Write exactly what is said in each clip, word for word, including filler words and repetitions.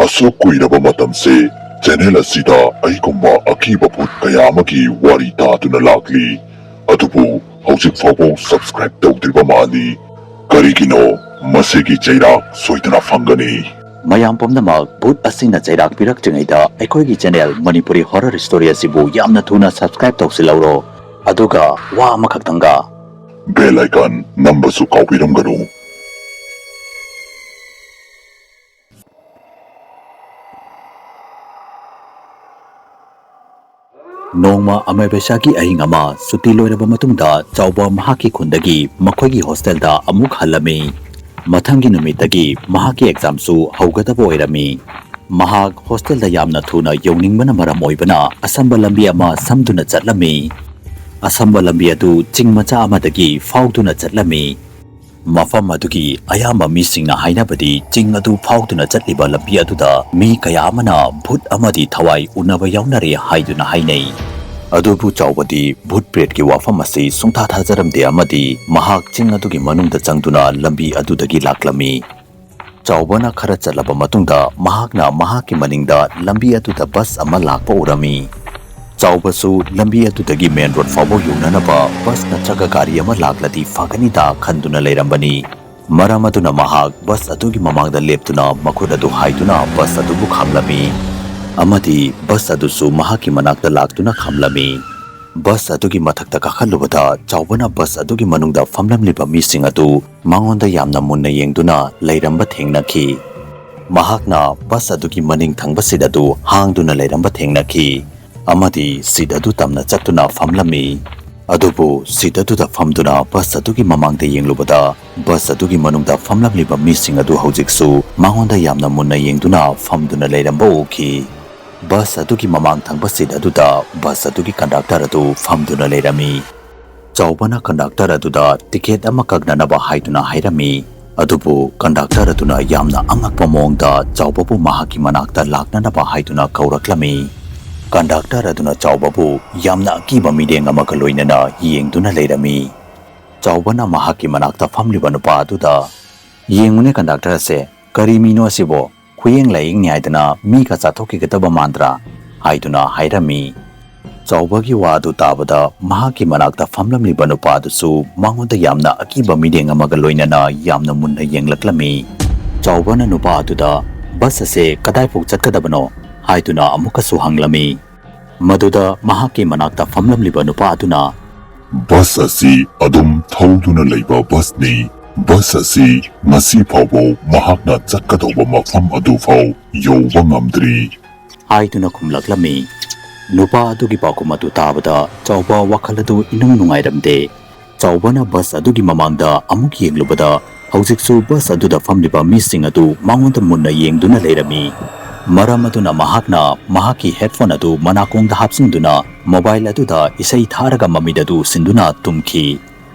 ꯑꯁꯨꯛ ꯀꯨꯏꯔꯕ ꯃꯇꯝꯁꯦ ꯆꯦꯅꯦꯜ ꯑꯁꯤꯗ ꯑꯩꯒꯨꯝꯕ ꯑꯀꯤꯕ ꯚꯨꯠ ꯀꯌꯥ ꯑꯃꯒꯤ ꯋꯥꯔꯤ ꯇꯥꯗꯨꯅ ꯂꯥꯛꯂꯤ꯫ ꯑꯗꯨꯕꯨ ꯍꯧꯖꯤꯛ ꯐꯥꯎꯕ ꯁꯕꯁꯀ꯭ꯔꯥꯏꯕ ꯇꯧꯗ꯭ꯔꯤꯕ ꯃꯥꯜꯂꯤ꯫ ꯀꯔꯤꯒꯤꯅꯣ? ꯃꯁꯤꯒꯤ ꯆꯩꯔꯥꯛ ꯁꯣꯏꯗꯅ ꯐꯪꯒꯅꯤ꯫ ꯃꯌꯥꯝ ꯄꯨꯝꯅꯃꯛ ꯚꯨꯠ ꯑꯁꯤꯅ ꯆꯩꯔꯥꯛ ꯄꯤꯔꯛꯇ꯭ꯔꯤꯉꯩꯗ ꯑꯩꯈꯣꯏꯒꯤ ꯆꯦꯅꯦꯜ ꯃꯅꯤꯄꯨꯔꯤ ꯍꯣꯔꯔ ꯁ꯭ꯇꯣꯔꯤ ꯑꯁꯤꯕꯨ ꯌꯥꯝꯅ ꯊꯨꯅ ꯁꯕꯁꯀ꯭ꯔꯥꯏꯕ ꯇꯧꯁꯤꯜꯍꯧꯔꯣ꯫ ꯑꯗꯨꯒ ꯋꯥ ꯑꯃꯈꯛꯇꯪꯒ, ꯕꯦꯜ ꯑꯥꯏꯀꯟ ꯅꯝꯕꯁꯨ ꯀꯥꯎꯕꯤꯔꯝꯒꯅꯨ꯫ ꯅꯣꯡꯃ ꯑꯃꯕꯩꯁꯥꯒꯤ ꯑꯍꯤꯡ ꯑꯃ ꯁꯨꯇꯤ ꯂꯣꯏꯔꯕ ꯃꯇꯨꯡꯗ ꯆꯥꯎꯕ ꯃꯍꯥꯛꯀꯤ ꯈꯨꯟꯗꯒꯤ ꯃꯈꯣꯏꯒꯤ ꯍꯣꯁꯇꯦꯜꯗ ꯑꯃꯨꯛ ꯍꯜꯂꯝꯃꯤ꯫ ꯃꯊꯪꯒꯤ ꯅꯨꯃꯤꯠꯇꯒꯤ ꯃꯍꯥꯛꯀꯤ ꯑꯦꯛꯖꯥꯝꯁꯨ ꯍꯧꯒꯗꯕ ꯑꯣꯏꯔꯝꯃꯤ꯫ ꯃꯍꯥꯛ ꯍꯣꯁꯇꯦꯜꯗ ꯌꯥꯝꯅ ꯊꯨꯅ ꯌꯧꯅꯤꯡꯕꯅ ꯃꯔꯝ ꯑꯣꯏꯕꯅ ꯑꯁꯝꯕ ꯂꯝꯕꯤ ꯑꯃ ꯁꯝꯗꯨꯅ ꯆꯠꯂꯝꯃꯤ꯫ ꯑꯁꯝꯕ ꯂꯝꯕꯤ ꯑꯗꯨ ꯆꯤꯡ ꯃꯆꯥ ꯑꯃꯗꯒꯤ ꯐꯥꯎꯗꯨꯅ ꯆꯠꯂꯝꯃꯤ꯫ ꯃꯐꯝ ꯑꯗꯨꯒꯤ ꯑꯌꯥꯝꯕ ꯃꯤꯁꯤꯡꯅ ꯍꯥꯏꯅꯕꯗꯤ ꯆꯤꯡ ꯑꯗꯨ ꯐꯥꯎꯗꯨꯅ ꯆꯠꯂꯤꯕ ꯂꯝꯕꯤ ꯑꯗꯨꯗ ꯃꯤ ꯀꯌꯥ ꯑꯃꯅ ꯚꯨꯠ ꯑꯃꯗꯤ ꯊꯋꯥꯏ ꯎꯅꯕ ꯌꯥꯎꯅꯔꯦ ꯍꯥꯏꯗꯨꯅ ꯍꯥꯏꯅꯩ꯫ ꯑꯗꯨꯕꯨ ꯆꯥꯎꯕꯗꯤ ꯚꯨꯠ ꯄ꯭ꯔꯦꯠꯀꯤ ꯋꯥꯐꯝ ꯑꯁꯤ ꯁꯨꯡꯊꯥ ꯊꯥꯖꯔꯝꯗꯦ ꯑꯃꯗꯤ ꯃꯍꯥꯛ ꯆꯤꯡ ꯑꯗꯨꯒꯤ ꯃꯅꯨꯡꯗ ꯆꯪꯗꯨꯅ ꯂꯝꯕꯤ ꯑꯗꯨꯗꯒꯤ ꯂꯥꯛꯂꯝꯃꯤ꯫ ꯆꯥꯎꯕꯅ ꯈꯔ ꯆꯠꯂꯕ ꯃꯇꯨꯡꯗ ꯃꯍꯥꯛꯅ ꯃꯍꯥꯛꯀꯤ ꯃꯅꯤꯡꯗ ꯂꯝꯕꯤ ꯑꯗꯨꯗ ꯕꯁ ꯑꯃ ꯂꯥꯛꯄ ꯎꯔꯝꯃꯤ꯫ ꯆꯥꯎꯕꯁꯨ ꯂꯝꯕꯤ ꯑꯗꯨꯗꯒꯤ ꯃꯦꯟ ꯔꯣꯗ ꯐꯥꯎꯕ ꯌꯧꯅꯅꯕ ꯕꯁ ꯅꯠꯇ꯭ꯔꯒ ꯒꯥꯔꯤ ꯑꯃ ꯂꯥꯛꯂꯗꯤ ꯐꯒꯅꯤꯗ ꯈꯟꯗꯨꯅ ꯂꯩꯔꯝꯕꯅꯤ꯫ ꯃꯔꯝ ꯑꯗꯨꯅ ꯃꯍꯥꯛ ꯕꯁ ꯑꯗꯨꯒꯤ ꯃꯃꯥꯡꯗ ꯂꯦꯞꯇꯨꯅ ꯃꯈꯨꯠ ꯑꯗꯨ ꯍꯥꯏꯗꯨꯅ ꯕꯁ ꯑꯗꯨꯕꯨ ꯈꯥꯝꯂꯝꯃꯤ ꯑꯃꯗꯤ ꯕꯁ ꯑꯗꯨꯁꯨ ꯃꯍꯥꯛꯀꯤ ꯃꯅꯥꯛꯇ ꯂꯥꯛꯇꯨꯅ ꯈꯥꯝꯂꯝꯃꯤ꯫ ꯕꯁ ꯑꯗꯨꯒꯤ ꯃꯊꯛꯇ ꯀꯥꯈꯠꯂꯨꯕꯗ ꯆꯥꯎꯕꯅ ꯕꯁ ꯑꯗꯨꯒꯤ ꯃꯅꯨꯡꯗ ꯐꯝꯂꯝꯂꯤꯕ ꯃꯤꯁꯤꯡ ꯑꯗꯨ ꯃꯉꯣꯟꯗ ꯌꯥꯝꯅ ꯃꯨꯟꯅ ꯌꯦꯡꯗꯨꯅ ꯂꯩꯔꯝꯕ ꯊꯦꯡꯅꯈꯤ꯫ ꯃꯍꯥꯛꯅ ꯕꯁ ꯑꯗꯨꯒꯤ ꯃꯅꯤꯡ ꯊꯪꯕ ꯁꯤꯠ ꯑꯗꯨ ꯍꯥꯡꯗꯨꯅ ꯂꯩꯔꯝꯕ ꯊꯦꯡꯅꯈꯤ ꯑꯃꯗꯤ ꯁꯤꯠ ꯑꯗꯨ ꯇꯝꯅ ꯆꯠꯇꯨꯅ ꯐꯝꯂꯝꯃꯤ꯫ ꯑꯗꯨꯕꯨ ꯁꯤꯠ ꯑꯗꯨꯗ ꯐꯝꯗꯨꯅ ꯕꯁ ꯑꯗꯨꯒꯤ ꯃꯃꯥꯡꯗ ꯌꯦꯡꯂꯨꯕꯗ ꯕꯁ ꯑꯗꯨꯒꯤ ꯃꯅꯨꯡꯗ ꯐꯝꯂꯝꯂꯤꯕ ꯃꯤꯁꯤꯡ ꯑꯗꯨ ꯍꯧꯖꯤꯛꯁꯨ ꯃꯉꯣꯟꯗ ꯌꯥꯝꯅ ꯃꯨꯟꯅ ꯌꯦꯡꯗꯨꯅ ꯐꯝꯗꯨꯅ ꯂꯩꯔꯝꯕ ꯎꯈꯤ꯫ ꯕꯁ ꯑꯗꯨꯒꯤ ꯃꯃꯥꯡ ꯊꯪꯕ ꯁꯤꯠ ꯑꯗꯨꯗ ꯕꯁ ꯑꯗꯨꯒꯤ ꯀꯟꯗꯛꯇꯔ ꯑꯗꯨ ꯐꯝꯗꯨꯅ ꯂꯩꯔꯝꯃꯤ꯫ ꯆꯥꯎꯕꯅ ꯀꯟꯗꯛꯇꯔ ꯑꯗꯨꯗ ꯇꯤꯀꯦꯠ ꯑꯃ ꯀꯛꯅꯅꯕ ꯍꯥꯏꯗꯨꯅ ꯍꯥꯏꯔꯝꯃꯤ꯫ ꯑꯗꯨꯕꯨ ꯀꯟꯗꯛꯇꯔ ꯑꯗꯨꯅ ꯌꯥꯝꯅ ꯑꯉꯛꯄ ꯃꯑꯣꯡꯗ ꯆꯥꯎꯕꯕꯨ ꯃꯍꯥꯛꯀꯤ ꯃꯅꯥꯛꯇ ꯂꯥꯛꯅꯅꯕ ꯍꯥꯏꯗꯨꯅ ꯀꯧꯔꯛꯂꯝꯃꯤ꯫ ꯀꯟꯗꯛꯇꯔ ꯑꯗꯨꯅ ꯆꯥꯎꯕꯕꯨ ꯌꯥꯝꯅ ꯑꯀꯤꯕ ꯃꯤꯠꯌꯦꯡ ꯑꯃꯒ ꯂꯣꯏꯅꯅ ꯌꯦꯡꯗꯨꯅ ꯂꯩꯔꯝꯃꯤ꯫ ꯆꯥꯎꯕꯅ ꯃꯍꯥꯛꯀꯤ ꯃꯅꯥꯛꯇ ꯐꯝꯂꯤꯕ ꯅꯨꯄꯥ ꯑꯗꯨꯗ, "ꯌꯦꯡꯉꯨꯅꯦ ꯀꯟꯗꯛꯇꯔ ꯑꯁꯦ, ꯀꯔꯤ ꯃꯤꯅꯣ ꯑꯁꯤꯕꯣ? ꯈꯨꯌꯦꯡ ꯂꯥꯌꯦꯡꯅꯤ ꯍꯥꯏꯗꯅ ꯃꯤꯒ ꯆꯥꯊꯣꯛꯈꯤꯒꯗꯕ ꯃꯥꯟꯗ꯭ꯔꯥ?" ꯍꯥꯏꯗꯨꯅ ꯍꯥꯏꯔꯝꯃꯤ꯫ ꯆꯥꯎꯕꯒꯤ ꯋꯥ ꯑꯗꯨ ꯇꯥꯕꯗ ꯃꯍꯥꯛꯀꯤ ꯃꯅꯥꯛꯇ ꯐꯝꯂꯝꯂꯤꯕ ꯅꯨꯄꯥ ꯑꯗꯨꯁꯨ ꯃꯉꯣꯟꯗ ꯌꯥꯝꯅ ꯑꯀꯤꯕ ꯃꯤꯠꯌꯦꯡ ꯑꯃꯒ ꯂꯣꯏꯅꯅ ꯌꯥꯝꯅ ꯃꯨꯟꯅ ꯌꯦꯡꯂꯛꯂꯝꯃꯤ꯫ ꯆꯥꯎꯕꯅ ꯅꯨꯄꯥ ꯑꯗꯨꯗ, "ꯕꯁ ꯑꯁꯦ ꯀꯗꯥꯏꯐꯥꯎ ꯆꯠꯀꯗꯕꯅꯣ?" ꯍꯥꯏꯗꯨꯅ ꯑꯃꯨꯛꯀꯁꯨ ꯍꯪꯂꯝꯃꯤ꯫ ꯃꯗꯨꯗ ꯃꯍꯥꯛꯀꯤ ꯃꯅꯥꯛꯇ ꯐꯝꯂꯝꯂꯤꯕ ꯅꯨꯄꯥ ꯑꯗꯨꯅ, "ꯕꯁ ꯑꯁꯤ ꯑꯗꯨꯝ ꯊꯧꯗꯨꯅ ꯂꯩꯕ ꯕꯁꯅꯤ꯫ ꯕꯁ ꯑꯁꯤ ꯉꯁꯤ ꯐꯥꯎꯕ ꯃꯍꯥꯛꯅ ꯆꯠꯀꯗꯧꯕ ꯃꯐꯝ ꯑꯗꯨꯐꯥꯎ ꯌꯧꯕ ꯉꯝꯗ꯭ꯔꯤ" ꯍꯥꯏꯗꯨꯅ ꯈꯨꯝꯂꯛꯂꯝꯃꯤ꯫ ꯅꯨꯄꯥ ꯑꯗꯨꯒꯤ ꯄꯥꯎꯈꯨꯝ ꯑꯗꯨ ꯇꯥꯕꯗ ꯆꯥꯎꯕ ꯋꯥꯈꯜ ꯑꯗꯨ ꯏꯅꯨꯡ ꯅꯨꯡꯉꯥꯏꯔꯝꯗꯦ꯫ ꯆꯥꯎꯕꯅ ꯕꯁ ꯑꯗꯨꯒꯤ ꯃꯃꯥꯡꯗ ꯑꯃꯨꯛ ꯌꯦꯡꯂꯨꯕꯗ, ꯍꯧꯖꯤꯛꯁꯨ ꯕꯁ ꯑꯗꯨꯗ ꯐꯝꯂꯤꯕ ꯃꯤꯁꯤꯡ ꯑꯗꯨ ꯃꯉꯣꯟꯗ ꯃꯨꯟꯅ ꯌꯦꯡꯗꯨꯅ ꯂꯩꯔꯝꯃꯤ꯫ ꯃꯔꯝ ꯑꯗꯨꯅ ꯃꯍꯥꯛꯅ ꯃꯍꯥꯛꯀꯤ headphone ꯑꯗꯨ ꯃꯅꯥꯀꯣꯡꯗ ꯍꯥꯞꯆꯤꯟꯗꯨꯅ mobile ꯑꯗꯨꯗ ꯏꯁꯩ ꯊꯥꯔꯒ ꯃꯃꯤꯠ ꯑꯗꯨ ꯎꯁꯤꯟꯗꯨꯅ ꯇꯨꯝꯈꯤ꯫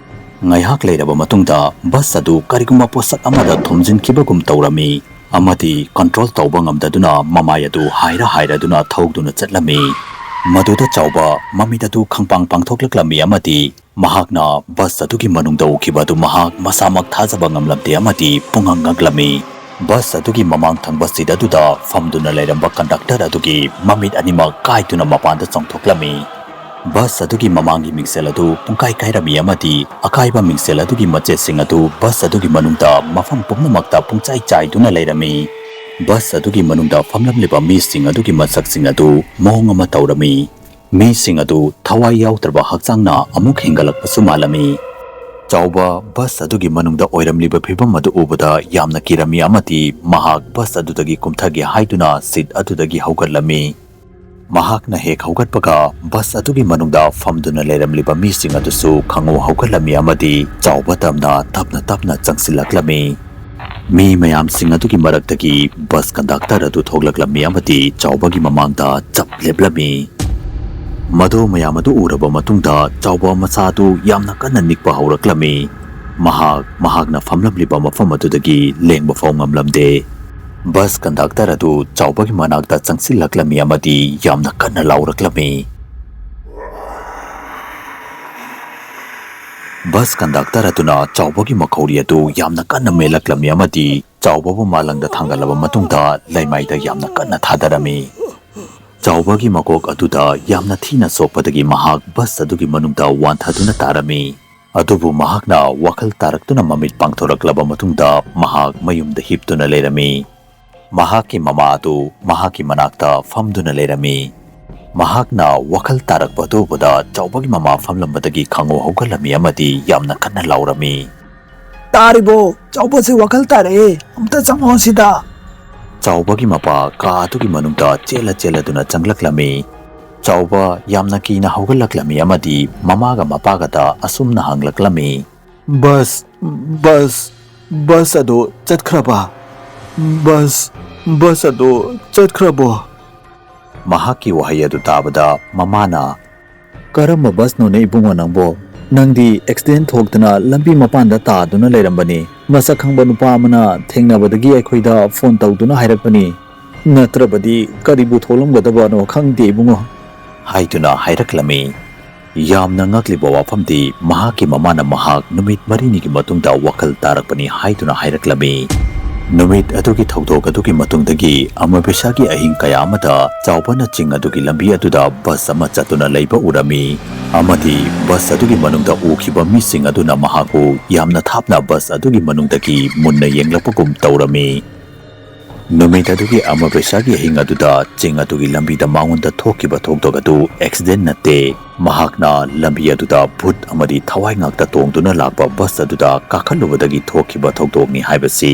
ꯉꯥꯏꯍꯥꯛ ꯂꯩꯔꯕ ꯃꯇꯨꯡꯗ ꯕꯁ ꯑꯗꯨ ꯀꯔꯤꯒꯨꯝꯕ ꯄꯣꯠꯁꯛ ꯑꯃꯗ ꯊꯣꯝꯖꯤꯟꯈꯤꯕꯒꯨꯝ ꯇꯧꯔꯝꯃꯤ ꯑꯃꯗꯤ control ꯇꯧꯕ ꯉꯝꯗꯗꯨꯅ ꯃꯃꯥꯏ ꯑꯗꯨ ꯍꯥꯏꯔ ꯍꯥꯏꯔꯗꯨꯅ ꯊꯧꯗꯨꯅ ꯆꯠꯂꯝꯃꯤ꯫ ꯃꯗꯨꯗ ꯆꯥꯎꯕ ꯃꯃꯤꯠ ꯑꯗꯨ ꯈꯪꯄꯥꯡ ꯄꯥꯡꯊꯣꯛꯂꯛꯂꯝꯃꯤ ꯑꯃꯗꯤ ꯃꯍꯥꯛꯅ ꯕꯁ ꯑꯗꯨꯒꯤ ꯃꯅꯨꯡꯗ ꯎꯈꯤꯕ ꯑꯗꯨ ꯃꯍꯥꯛ ꯃꯁꯥꯃꯛ ꯊꯥꯖꯕ ꯉꯝꯂꯝꯗꯦ ꯑꯃꯗꯤ ꯄꯨꯡꯉꯛ ꯉꯛꯂꯝꯃꯤ꯫ ꯕꯁ ꯑꯗꯨꯒꯤ ꯃꯃꯥꯡ ꯊꯪꯕ seat ꯑꯗꯨꯗ ꯐꯝꯗꯨꯅ ꯂꯩꯔꯝꯕ conductor ꯑꯗꯨꯒꯤ ꯃꯃꯤꯠ ꯑꯅꯤꯃꯛ ꯀꯥꯏꯗꯨꯅ ꯃꯄꯥꯟꯗ ꯆꯣꯡꯊꯣꯛꯂꯝꯃꯤ꯫ ꯕꯁ ꯑꯗꯨꯒꯤ ꯃꯃꯥꯡꯒꯤ ꯃꯤꯡꯁꯦꯜ ꯑꯗꯨ ꯄꯨꯡꯀꯥꯏ ꯀꯥꯏꯔꯝꯃꯤ ꯑꯃꯗꯤ ꯑꯀꯥꯏꯕ ꯃꯤꯡꯁꯦꯜ ꯑꯗꯨꯒꯤ ꯃꯆꯦꯠꯁꯤꯡ ꯑꯗꯨ ꯕꯁ ꯑꯗꯨꯒꯤ ꯃꯅꯨꯡꯗ ꯃꯐꯝ ꯄꯨꯝꯅꯃꯛꯇ ꯄꯨꯡꯆꯥꯏ ꯆꯥꯏꯗꯨꯅ ꯂꯩꯔꯝꯃꯤ꯫ ꯕꯁ ꯑꯗꯨꯒꯤ ꯃꯅꯨꯡꯗ ꯐꯝꯂꯝꯂꯤꯕ ꯃꯤꯁꯤꯡ ꯑꯗꯨꯒꯤ ꯃꯁꯛꯁꯤꯡ ꯑꯗꯨ ꯃꯑꯣꯡ ꯑꯃ ꯇꯧꯔꯝꯃꯤ꯫ ꯃꯤꯁꯤꯡ ꯑꯗꯨ ꯊꯋꯥꯏ ꯌꯥꯎꯗ꯭ꯔꯕ ꯍꯛꯆꯥꯡꯅ ꯑꯃꯨꯛ ꯍꯦꯟꯒꯠꯂꯛꯄꯁꯨ ꯃꯥꯜꯂꯝꯃꯤ꯫ ꯆꯥꯎꯕ ꯕꯁ ꯑꯗꯨꯒꯤ ꯃꯅꯨꯡꯗ ꯑꯣꯏꯔꯝꯂꯤꯕ ꯐꯤꯚꯝ ꯑꯗꯨ ꯎꯕꯗ ꯌꯥꯝꯅ ꯀꯤꯔꯝꯃꯤ ꯑꯃꯗꯤ ꯃꯍꯥꯛ ꯕꯁ ꯑꯗꯨꯗꯒꯤ ꯀꯨꯝꯊꯒꯦ ꯍꯥꯏꯗꯨꯅ seat ꯑꯗꯨꯗꯒꯤ ꯍꯧꯒꯠꯂꯝꯃꯤ꯫ ꯃꯍꯥꯛꯅ ꯍꯦꯛ ꯍꯧꯒꯠꯄꯒ ꯕꯁ ꯑꯗꯨꯒꯤ ꯃꯅꯨꯡꯗ ꯐꯝꯗꯨꯅ ꯂꯩꯔꯝꯂꯤꯕ ꯃꯤꯁꯤꯡ ꯑꯗꯨꯁꯨ ꯈꯪꯍꯧ ꯍꯧꯒꯠꯂꯝꯃꯤ ꯑꯃꯗꯤ ꯆꯥꯎꯕ ꯇꯝꯅ ꯇꯞꯅ ꯇꯞꯅ ꯆꯪꯁꯤꯜꯂꯛꯂꯝꯃꯤ꯫ ꯃꯤ ꯃꯌꯥꯝꯁꯤꯡ ꯑꯗꯨꯒꯤ ꯃꯔꯛꯇꯒꯤ bus conductor ꯑꯗꯨ ꯊꯣꯛꯂꯛꯂꯝꯃꯤ ꯑꯃꯗꯤ ꯆꯥꯎꯕꯒꯤ ꯃꯃꯥꯡꯗ ꯆꯞ ꯂꯦꯞꯂꯝꯃꯤ꯫ ꯃꯗꯨ ꯃꯌꯥꯝ ꯑꯗꯨ ꯎꯔꯕ ꯃꯇꯨꯡꯗ ꯆꯥꯎꯕ ꯃꯁꯥ ꯑꯗꯨ ꯌꯥꯝꯅ ꯀꯟꯅ ꯅꯤꯛꯄ ꯍꯧꯔꯛꯂꯝꯃꯤ꯫ ꯃꯍꯥꯛ ꯃꯍꯥꯛꯅ ꯐꯝꯂꯝꯂꯤꯕ ꯃꯐꯝ ꯑꯗꯨꯗꯒꯤ ꯂꯦꯡꯕ ꯐꯥꯎ ꯉꯝꯂꯝꯗꯦ꯫ Bus conductor ꯑꯗꯨ ꯆꯥꯎꯕꯒꯤ ꯃꯅꯥꯛꯇ ꯆꯪꯁꯤꯜꯂꯛꯂꯝꯃꯤ ꯑꯃꯗꯤ ꯌꯥꯝꯅ ꯀꯟꯅ ꯂꯥꯎꯔꯛꯂꯝꯃꯤ꯫ Bus conductor ꯑꯗꯨꯅ ꯆꯥꯎꯕꯒꯤ ꯃꯈꯧꯔꯤ ꯑꯗꯨ ꯌꯥꯝꯅ ꯀꯟꯅ ꯃꯦꯜꯂꯛꯂꯝꯃꯤ ꯑꯃꯗꯤ ꯆꯥꯎꯕꯕꯨ ꯃꯥꯂꯪꯗ ꯊꯥꯡꯒꯠꯂꯕ ꯃꯇꯨꯡꯗ ꯂꯩꯃꯥꯏꯗ ꯌꯥꯝꯅ ꯀꯟꯅ ꯊꯥꯗꯔꯝꯃꯤ꯫ ꯆꯥꯎꯕꯒꯤ ꯃꯀꯣꯛ ꯑꯗꯨꯗ ꯌꯥꯝꯅ ꯊꯤꯅ ꯁꯣꯛꯄꯗꯒꯤ ꯃꯍꯥꯛ ꯕꯁ ꯑꯗꯨꯒꯤ ꯃꯅꯨꯡꯗ ꯋꯥꯟꯊꯗꯨꯅ ꯇꯥꯔꯝꯃꯤ꯫ ꯑꯗꯨꯕꯨ ꯃꯍꯥꯛꯅ ꯋꯥꯈꯜ ꯇꯥꯔꯛꯇꯨꯅ ꯃꯃꯤꯠ ꯄꯥꯡꯊꯣꯔꯛꯂꯕ ꯃꯇꯨꯡꯗ ꯃꯍꯥꯛ ꯃꯌꯨꯝꯗ ꯍꯤꯞꯇꯨꯅ ꯂꯩꯔꯝꯃꯤ꯫ ꯃꯍꯥꯛꯀꯤ ꯃꯃꯥ ꯑꯗꯨ ꯃꯍꯥꯛꯀꯤ ꯃꯅꯥꯛꯇ ꯐꯝꯗꯨꯅ ꯂꯩꯔꯝꯃꯤ꯫ ꯃꯍꯥꯛꯅ ꯋꯥꯈꯜ ꯇꯥꯔꯛꯄ ꯑꯗꯨ ꯎꯕꯗ ꯆꯥꯎꯕꯒꯤ ꯃꯃꯥ ꯐꯝꯂꯝꯕꯗꯒꯤ ꯈꯪꯍꯧ ꯍꯧꯒꯠꯂꯝꯃꯤ ꯑꯃꯗꯤ ꯌꯥꯝꯅ ꯀꯟꯅ ꯂꯥꯎꯔꯝꯃꯤ꯫ "ꯇꯥꯔꯤꯕꯣ? ꯆꯥꯎꯕꯁꯦ ꯋꯥꯈꯜ ꯇꯥꯔꯛꯑꯦ, ꯑꯝꯇ ꯆꯪꯉꯣ ꯁꯤꯗ!" ꯆꯥꯎꯕꯒꯤ ꯃꯄꯥ ꯀꯥ ꯑꯗꯨꯒꯤ ꯃꯅꯨꯡꯗ ꯆꯦꯜꯂ ꯆꯦꯜꯂꯗꯨꯅ ꯆꯪꯂꯛꯂꯝꯃꯤ꯫ ꯆꯥꯎꯕ ꯌꯥꯝꯅ ꯀꯤꯅ ꯍꯧꯒꯠꯂꯛꯂꯝꯃꯤ ꯑꯃꯗꯤ ꯃꯃꯥꯒ ꯃꯄꯥꯒꯗ ꯑꯁꯨꯝꯅ ꯍꯪꯂꯛꯂꯝꯃꯤ꯫ "ꯕꯁ, ꯕꯁ, ꯕꯁ ꯑꯗꯨ ꯆꯠꯈ꯭ꯔꯕ? ꯕꯁ, ꯕꯁ ꯑꯗꯨ ꯆꯠꯈ꯭ꯔꯕꯣ?" ꯃꯍꯥꯛꯀꯤ ꯋꯥꯍꯩ ꯑꯗꯨ ꯇꯥꯕꯗ ꯃꯃꯥꯅ, "ꯀꯔꯝꯕ ꯕꯁꯅꯣꯅꯦ ꯏꯕꯨꯡꯉꯣ ꯅꯪꯕꯣ? ꯅꯪꯗꯤ ꯑꯦꯛꯁꯤꯗꯦꯟ ꯊꯣꯛꯇꯨꯅ ꯂꯝꯕꯤ ꯃꯄꯥꯟꯗ ꯇꯥꯗꯨꯅ ꯂꯩꯔꯝꯕꯅꯤ꯫ ꯃꯁꯛ ꯈꯪꯕ ꯅꯨꯄꯥ ꯑꯃꯅ ꯊꯦꯡꯅꯕꯗꯒꯤ ꯑꯩꯈꯣꯏꯗ ꯐꯣꯟ ꯇꯧꯗꯨꯅ ꯍꯥꯏꯔꯛꯄꯅꯤ꯫ ꯅꯠꯇ꯭ꯔꯕꯗꯤ ꯀꯔꯤꯕꯨ ꯊꯣꯛꯂꯝꯒꯗꯕꯅꯣ ꯈꯪꯗꯦ ꯏꯕꯨꯡꯉꯣ," ꯍꯥꯏꯗꯨꯅ ꯍꯥꯏꯔꯛꯂꯝꯃꯤ꯫ ꯌꯥꯝꯅ ꯉꯛꯂꯤꯕ ꯋꯥꯐꯝꯗꯤ, ꯃꯍꯥꯛꯀꯤ ꯃꯃꯥꯅ ꯃꯍꯥꯛ ꯅꯨꯃꯤꯠ ꯃꯔꯤꯅꯤꯒꯤ ꯃꯇꯨꯡꯗ ꯋꯥꯈꯜ ꯇꯥꯔꯛꯄꯅꯤ ꯍꯥꯏꯗꯨꯅ ꯍꯥꯏꯔꯛꯂꯝꯃꯤ꯫ ꯅꯨꯃꯤꯠ ꯑꯗꯨꯒꯤ ꯊꯧꯗꯣꯛ ꯑꯗꯨꯒꯤ ꯃꯇꯨꯡꯗꯒꯤ ꯑꯃꯕ꯭ꯌꯁꯥꯒꯤ ꯑꯍꯤꯡ ꯀꯌꯥ ꯑꯃꯗ ꯆꯥꯎꯕꯅ ꯆꯤꯡ ꯑꯗꯨꯒꯤ ꯂꯝꯕꯤ ꯑꯗꯨꯗ ꯕꯁ ꯑꯃ ꯆꯠꯇꯨꯅ ꯂꯩꯕ ꯎꯔꯝꯃꯤ ꯑꯃꯗꯤ ꯕꯁ ꯑꯗꯨꯒꯤ ꯃꯅꯨꯡꯗ ꯎꯈꯤꯕ ꯃꯤꯁꯤꯡ ꯑꯗꯨꯅ ꯃꯍꯥꯛꯄꯨ ꯌꯥꯝꯅ ꯊꯥꯞꯅ ꯕꯁ ꯑꯗꯨꯒꯤ ꯃꯅꯨꯡꯗꯒꯤ ꯃꯨꯟꯅ ꯌꯦꯡꯂꯛꯄꯒꯨꯝ ꯇꯧꯔꯝꯃꯤ꯫ ꯅꯨꯃꯤꯠ ꯑꯗꯨꯒꯤ ꯑꯃꯕ꯭ꯌꯁꯥꯒꯤ ꯑꯍꯤꯡ ꯑꯗꯨꯗ ꯆꯤꯡ ꯑꯗꯨꯒꯤ ꯂꯝꯕꯤꯗ ꯃꯉꯣꯟꯗ ꯊꯣꯛꯈꯤꯕ ꯊꯧꯗꯣꯛ ꯑꯗꯨ ꯑꯦꯛꯁꯤꯗꯦꯟ ꯅꯠꯇꯦ꯫ ꯃꯍꯥꯛꯅ ꯂꯝꯕꯤ ꯑꯗꯨꯗ ꯚꯨꯠ ꯑꯃꯗꯤ ꯊꯋꯥꯏ ꯉꯥꯛꯇ ꯇꯣꯡꯗꯨꯅ ꯂꯥꯛꯄ ꯕꯁ ꯑꯗꯨꯗ ꯀꯥꯈꯠꯂꯨꯕꯗꯒꯤ ꯊꯣꯛꯈꯤꯕ ꯊꯧꯗꯣꯛꯅꯤ ꯍꯥꯏꯕꯁꯤ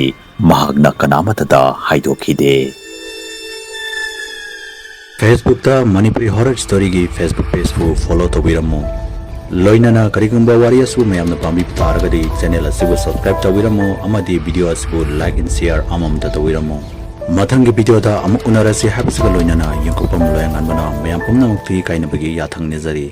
ꯃꯍꯥꯛꯅ ꯀꯅꯥꯃꯠꯇꯗ ꯍꯥꯏꯗꯣꯛꯈꯤꯗꯦ꯫ Facebook-ꯇ Manipuri Horror Story-ꯒꯤ Facebook page-ꯄꯨ follow ꯇꯧꯕꯤꯔꯝꯃꯨ꯫ ꯂꯣꯏꯅꯅ ꯀꯔꯤꯒꯨꯝꯕ ꯋꯥꯔꯤ ꯑꯁꯤꯕꯨ ꯃꯌꯥꯝꯅ ꯄꯥꯝꯕꯤꯕ ꯇꯥꯔꯒꯗꯤ channel ꯑꯁꯤꯕꯨ subscribe ꯇꯧꯕꯤꯔꯝꯃꯨ ꯑꯃꯗꯤ video ꯑꯁꯤꯕꯨ like and share ꯑꯃꯃꯝꯇ ꯇꯧꯕꯤꯔꯝꯃꯨ꯫ ꯃꯊꯪꯒꯤ video-ꯗ ꯑꯃꯨꯛ ꯎꯅꯔꯁꯤ ꯍꯥꯏꯕꯁꯤꯒ ꯂꯣꯏꯅꯅ ꯌꯦꯡꯊꯣꯛꯄꯝ ꯂꯣꯌꯥꯉꯥꯟꯕꯅ ꯃꯌꯥꯝ ꯄꯨꯝꯅꯃꯛꯇ ꯏꯀꯥꯏꯅꯕꯒꯤ ꯌꯥꯊꯪ ꯅꯤꯖꯔꯤ꯫